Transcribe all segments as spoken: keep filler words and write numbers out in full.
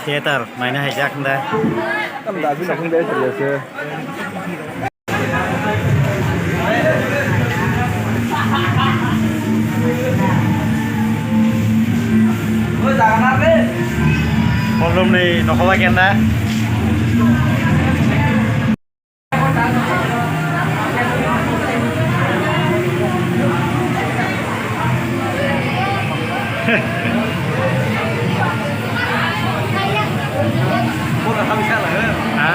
Theater naina hai jak da. Kolom ni nokoba kenda. Ha?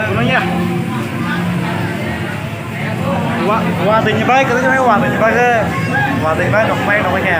Kuno ya? Wa, wa tini bai, kata jemai wa tini bai ke, wa tini bai, nok mai, nok mai ke.